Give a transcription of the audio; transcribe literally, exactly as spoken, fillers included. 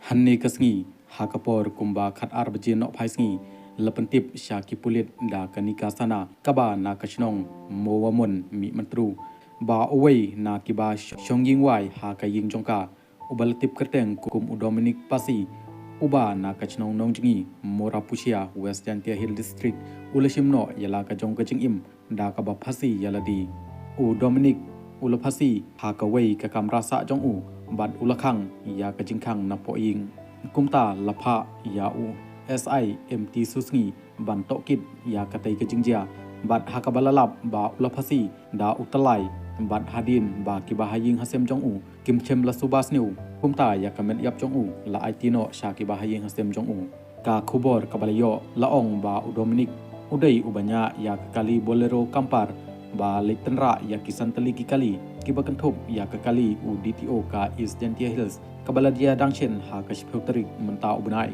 Hynne ka sngi, ha ka por kumba khatar baje nohphai sngi, la pyntip sha ki pulit da ka Nikasana, kaba na ka shnong Mowamon, Mihmyntdu, ba uwei na kiba shong ïing wai ha ka ïing jong ka, uba la tip kyrteng kum u Dominic Phasi, uba na ka shnong Nongjngi, Morapusia, West Jaintia Hills District, u la shim noh ïa la ka jong ka jingim da kaba phasi ïa lade. U Dominic u la phasi ha kawei ka kamra sah jong u bad u la khang ïa ka jingkhang napoh ïing. Kumta la phah ïa u S I M T Susngi ban tohkit ïa katei ka jingjia, bad ha kaba la lap ba u la phasi da u tyllai, bad hadien ba kiba ha ïing ha sem jong u kim shym la suba sniew, kumta ïa ka met ïap jong u la aiti noh sha kiba ha ïing ha sem jong u. Ka khubor kaba la ïoh la ong ba u Dominic u dei uba ñiah ïa ka kali Bolero Kampar, ba leit tynrah ïa ki san tylli ki kali, kiba kynthup ïa ka kali u D T O ka East Jaintia Hills, kaba la jia dang shen ha ka shiphew tarik mynta u bnai.